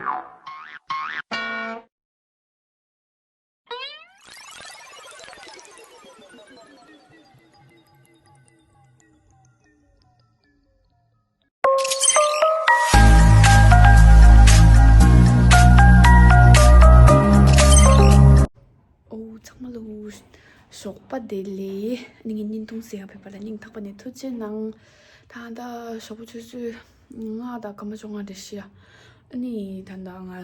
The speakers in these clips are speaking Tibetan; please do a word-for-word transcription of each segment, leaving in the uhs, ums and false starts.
ཨོ། ཚང་མ་ལ་ཞོགས་པ་བདེ་ལེགས། ཨ་ནི་ངའི་བརྙན་ཐུང་གཟིགས་ཡག་ཕེབས་པ་ལ་སྙིང་ཐག་པ་ནས་ཐུགས་རྗེ་གནང་། ད་ལྟ་ཞོགས་པ་ཆུ་ཚོད་ལྔ་དང་སྐར་མ་བཅོ་ལྔ་རེད་ཤག་ཨ་ནི་ད་ལྟ་ང་ཨ་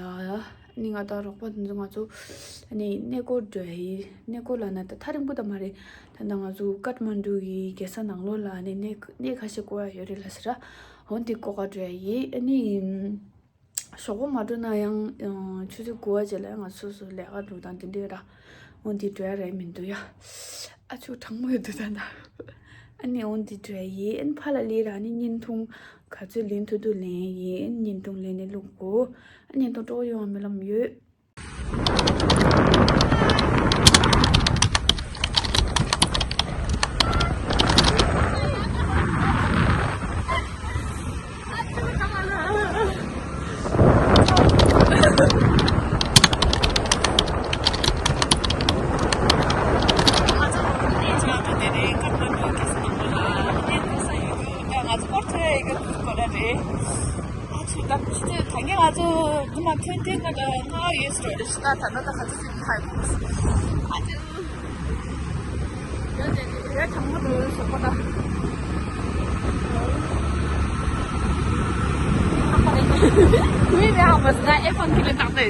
ནི་ང་དང་རོགས་པ་དེ་ཚོ་ང་ཚོ་ཨ་ནི་གནས་སྐོར་འགྲོ་ཡི། གནས་སྐོར་ལབ་ན་ད་ཐག་རིང་པོ་ད་མ་རེད། ད་ལྟ་ང་ཚོ་ཀཏ་མན་ཌུ་ཡི་རྒྱལ་ས་ནང་ལོགས་ལ་ཨ་ནི་གནས་གནས་ཁ་ཤས་སྐོར་ཡ་ཡོད་རེད་ལབ་ཟེར། འོ་འདི་སྐོར་ག་འགྲོ་ཡ་ཡིན། ཨ་ནི། ཞོགས་པ་མ་འགྲོ་ན་ཡང་ཆུ་ཚོད་དགུ་པ་རྗེས་ལ་ཡང་ང་སོ་སོ་ལས་ཀ་འགྲོ་དང་དེ་འདྲས་ར། འོ་འདི་འགྲོ་ཡ་ར་མི་འདུག་ཡ། ཨ་ཆུ་གྲང་མོ་ཡོད་འདུག་ད་ད། ཨ་ནི་འོ་འདི་འགྲོ་ཡ་ཡིན། ཨ་ནི་ཕར་ལ་སླེབས་ར་ཨ་ནི་བརྙན་ཐུང་ག་ཚོད་ལེན་ཐུབ་ཐུབ་ལེན་ཡ་ཡིན། ཨ་ནི་བརྙན་ཐུང་ལེན་ནས་བླུག་དགོས། ཨ་བརྙན་ཐུང་སྤྲོ་པོ་ཡོང་བ་སྨོན་ལམ་ཡོད། ང་ཚོ་སྐོར་ཐོས་ཡི་གེ་ཁུར་དགོས་ར་རེད། ཨ་ཆུ་ད་ཆུ་ཚོད་ད་ངས་ང་ཚོ་རྫུན་མ་ཐོན་ཐོན་ང་ད་ང་ཡོད་སྲོལ་རེད་ཤི་ད་ད་ད་ད་ཁ་ཚ་ཚིག་ཁ་ཡོད། ཨ་ཆུ་ཡོད་དེ་དེ་རེད་དྲང་མོ་འགྲོ་ཡོད་སོག་པོ་ད། མི་རེ་ཧ་མ་སི་ད་ཨེ་ཕོན་ཁི་ལེ་ཏག་ཏེ།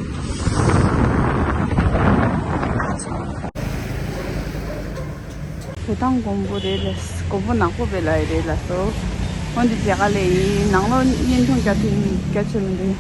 བོད་ཐང་དགོན་པ་རེད་ལ། དགོན་པ་ནག་པོ་བེ་ལ་རེད་ལ་སོ། འོན་ཏེ་མཇལ་ཁ་ལས་ཡིན་ནང་ལོགས་བརྙན་ཐུང་རྒྱག་ཐུབ་རྒྱ་ཆེ་མི་འདུག་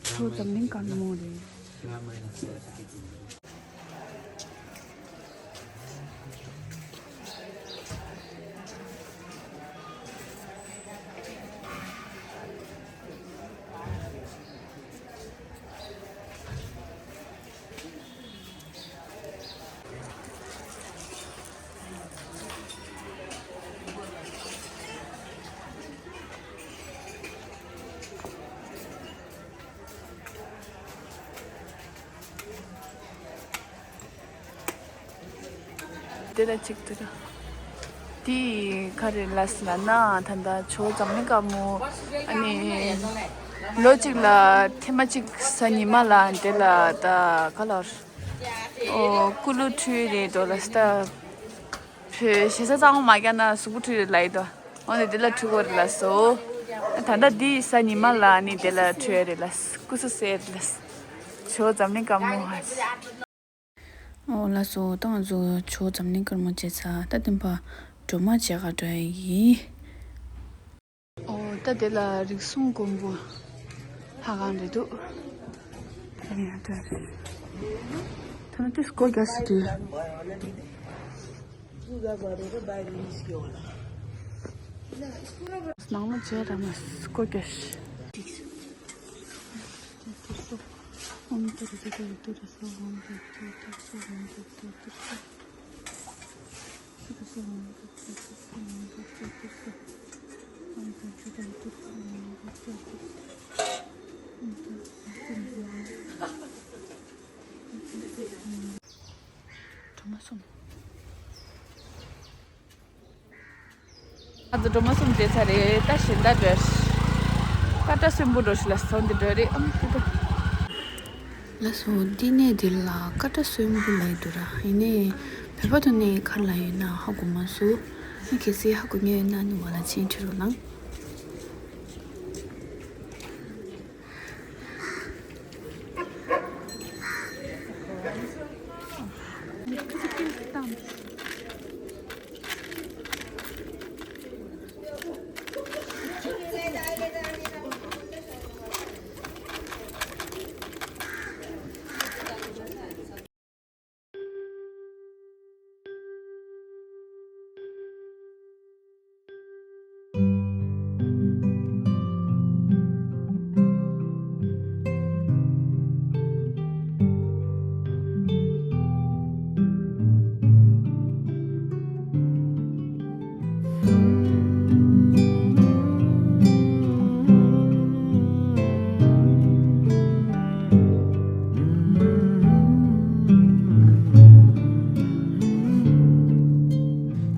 ཁྱོད་འཛམ་གླིང་དཀར་མོ་རེད། དེ་ལ་གཅིག་དེ་ལ། དེ་ག་རེ་ལབ་ལབ་ན་ད་ལྟ་ཇོ་བོ་འཛམ་གླིང་དཀར་མོ་ཨ་ནི་ལོ་གཅིག་ལ་ཐེངས་མ་གཅིག་གཟའ་ཉི་མ་ལ་དེ་ལ་ད་ག་ལ་ཨོ་ཀུ་ལུ་ཁྲུས་རེད་འགྲོ་ལ་སྟ། བོད་ཞེ་ས་གཙང་མ་མ་རྒྱག་ན་གཟུགས་པོ་ཁྲུས་རེད་ལབ་ཡི་དོ། འོ་ནི་དེ་ལ་འཁྲུག་གོ་རེད་ལ་སོ། ད་ལྟ་འདི་ས་ཉི་མ་ལ་ནི་དེ་ལ་འཁྲུག་རེད་ལ། སྐུ་སུ་སེར་ལ། ཇོ་འཛམ་གླིང་དཀར་མོ་ཧ། འོ་ལ་སོ། ད་ང་ཚོ་ཇོ་འཛམ་གླིང་དཀར་མོ་བྱས་ཚར། ད་དེ་ཕར་སྒྲོལ་མ་མཇལ་ག་འགྲོ་ཡ་ཡིན། འོ་ད་དེ་ལ་རིགས་གསུམ་མགོན་པོ་ལྷ་ཁང་རེད་འདུག་ད་ནི་ཡང་ད་ད་ནི་ཏིས་སྒོ་རྒྱག་སྲིད་དུས། ནང་མ་བྱས་ར་མ་སྒོ་རྒྱག་ཤི། སྒྲོལ་མ་གསུམ། ང་ཚོ་སྒྲོལ་མ་གསུམ་མཇལ་ཚར་རེད། ད་གཞན་དག་འགྲོ། ཀ་ཏྲ་གསོན་པོ་འགྲོ་ཤི་ལ་སོང་དེ་འགྲོ་རེད། ཨམ་ཏི་ཏི། ལགས་སོ། འདི་ནས་འདིར་ལ་ཀ་ཏྲ་གསོན་པོ་ལ་ཡི་འདུག་ར། ཡིན་ནའི་བོད་པ་དུ་ནས་ག་ལ་ཡོད་ན་ཧ་གོ་མ་སོང་། ཨ་གལ་སྲིད་ཧ་གོ་མཁན་ཡོད་ན་ནི་ང་ལ་མཆན་བྲིས་རོགས་གནང་།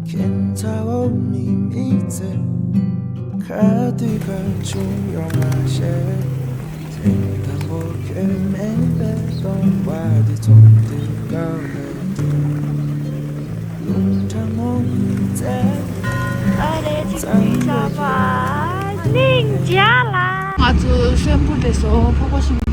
ཁྱེད་ཚ་བོ་མི་མི་ཚེ་ཁ་དུས་ཁ་ཆུང་ཡོང་མ་ཤེས། དེ་དང་པོ་ཁྱོད་མེད་པའི་སྟོང་བ་འདི་ཚོང་དུས་ཀ་མེད་དུས། ཨ་རེ་ཅིག་དུས་ས་བ་གླིང་རྒྱ་ལ། ང་ཚོ་གསོན་པོ་དེ་སོ་ཕོག་པ་ཤིང་དུ།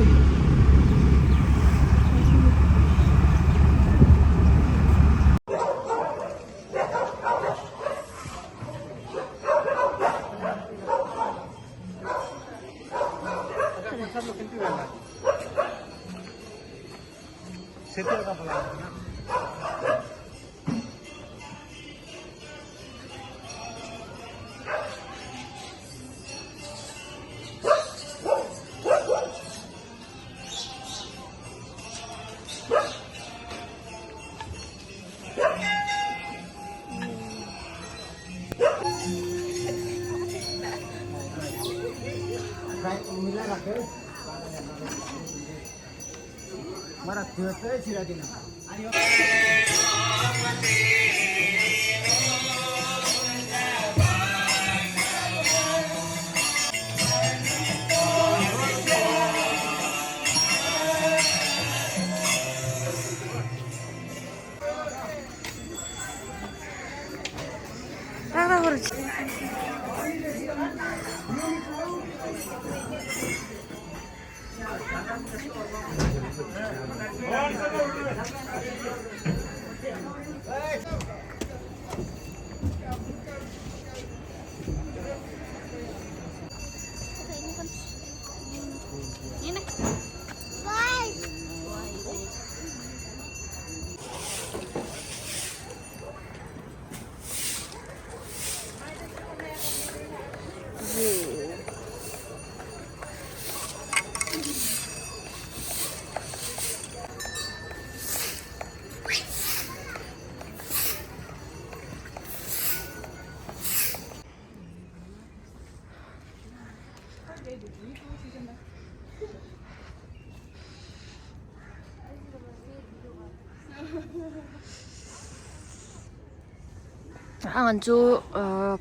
ང་ཚོ་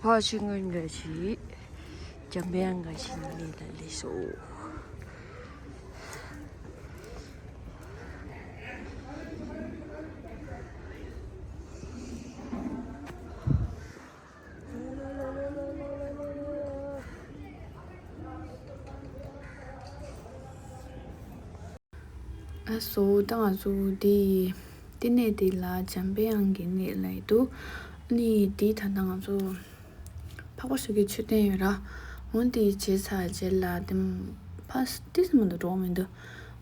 ཕ་ཆེ་སྔོན་འགའ་ཞིག་འཇམ་དཔལ་འགའ་ཞིག་ནས་ལ་ལས་སོ། ཨ་སོ་ད་ང་ཚོ་འདི་ལྟེ་གནས་འདི་ལ་འཇམ་པའི་དབྱངས་ཀྱི་གནས་ལབ་ཡི་འདུག་ཨ་ནི་འདི་ད་ལྟ་ང་ཚོ་འཕགས་པ་ཤོད་ཀྱི་མཆོད་རྟེན་ཡོད་ར། འོ་འདི་བྱས་ཚར་རྗེས་ལ་དེ་ཕ་ཏིས་མ་འདུག་འགྲོ་མི་འདུག་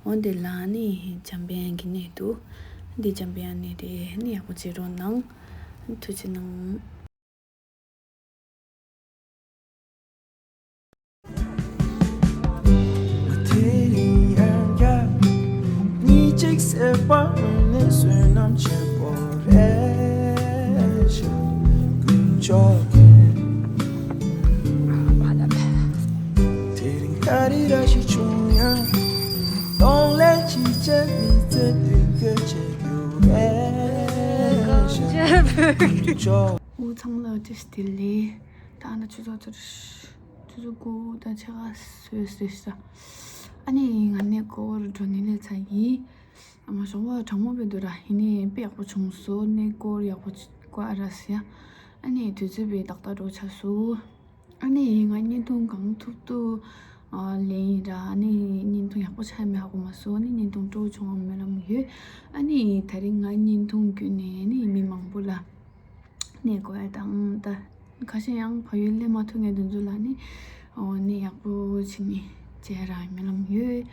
འོ་འདི་ལ་ནི་འཇམ་པའི་དབྱངས་ཀྱི་གནས་འདུག་འདི་འཇམ་པའི་དབྱངས་གནས་དེ་ནི་ཡག་པོ་བྱེད་རོགས་གནང་། ཐུགས་རྗེ་གནང་། འོ་ཚང་མ་ལ་བཀྲ་ཤིས་བདེ་ལེགས། ད་ང་ཆུ་ཚོད་ཚོད་ཆུ་ཚོད་དགུ་དང་ཕྱེད་ཀ་ཟོས་ཟོས་ཤག་ཨ་ནི་ང་གནས་སྐོར་འགྲོ་ནི་ལས་ཚ་ཡིན། ཨ་མ་ཞོགས་པ་གྲང་མོ་བས་འདུག་ར། ཡིན་ནའི་དཔེ་ཡག་པོ་བྱུང་སོང་། གནས་སྐོར་ཡག་པོ་བྱས་ཀ་ར་ཟེར་ཡ། ཨ་ནི་དུས་ཚོད་བས་ཏག་ཏག་འགྲོ་ཆགས་སོང་། ཨ་ནི་ང་བརྙན་ཐུང་གང་ཐུབ་ཐུབ་ཨ་ལེན་ཡིན་ར། ཨ་ནི་བརྙན་ཐུང་ཡག་པོ་ཆགས་མེད་ཧ་གོ་མ་སོང་། ཨ་ནི་བརྙན་ཐུང་སྤྲོ་བྱུང་བ་སྨོན་ལམ་ཡོད། ཨ་ནི་ད་རིང་ང་བརྙན་ཐུང་བརྒྱུད་ནས་ཨ་ནི་མི་མང་པོ་ལ་གནས་སྐོར་ཡ་དང་ད་ཁ་ཤས་ཡང་བལ་ཡུལ་སླེབས་མ་ཐུབ་མཁན་དེ་ཚོ་ལ་ནི་ཨོ་གནས་ཡག་པོ་བྱས་ནས་མཇལ་ར་སྨོན་ལམ་ཡོད།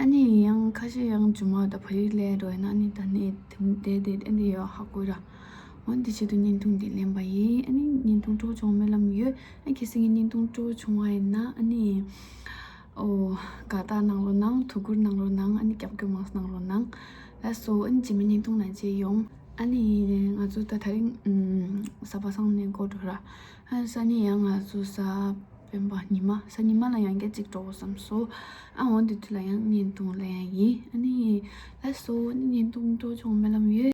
ཨ་ནི་ཡང་ཁ་ཤས་ཡང་རྒྱུ་མ་ད་བལ་ཡུལ་སླེབས་འགྲོ་ཡིན་ན་ནི་ད་གནས་དེ་དེ་དེ་འདི་ཡོད་ཧ་གོ་ར། འོ་འདི་ཆེད་དུ་བརྙན་ཐུང་འདི་ལེན་པ་ཡིན། ཨ་ནི་བརྙན་ཐུང་སྤྲོ་བྱུང་སྨོན་ལམ་ཡོད། ཨ་གལ་སྲིད་ངའི་བརྙན་ཐུང་སྤྲོ་བྱུང་བ་ཡིན་ན་ཨ་ནི་ཨོ་དགའ་རྟགས་གནང་རོགས་གནང་། ཐུགས་ཁུར་གནང་རོགས་གནང་། ཨ་ནི་རྒྱབ་སྐྱོར་མང་ཙམ་གནང་རོགས་གནང་། ལགས་སོ། ཨ་ནི་རྗེས་མའི་བརྙན་ཐུང་ནང་མཇལ་ཡོང་། ཨ་ནི་ང་ཚོ་ད་དེ་རིང་ཨམ་གཟའ་པ་སངས་ནས་འགོ་འགྲོ་ར། ཨ་ནི་གཟའ་ཉི་ཡང་ང་ཚོ་གཟའ་སྤེན་པ་ཉི་མ་གཟའ་ཉི་མ་ལ་ཡང་བསྐྱར་གཅིག་འགྲོ་དགོས་བསམ་སོང་། ཨ་འོ་འདི་དུས་ལ་ཡང་བརྙན་ཐུང་ལེན་ཡ་ཡིན། ཨ་ནི་ལགས་སོ། ཨ་ནི་བརྙན་ཐུང་སྤྲོ་བྱུང་སྨོན་ལམ་ཡོད།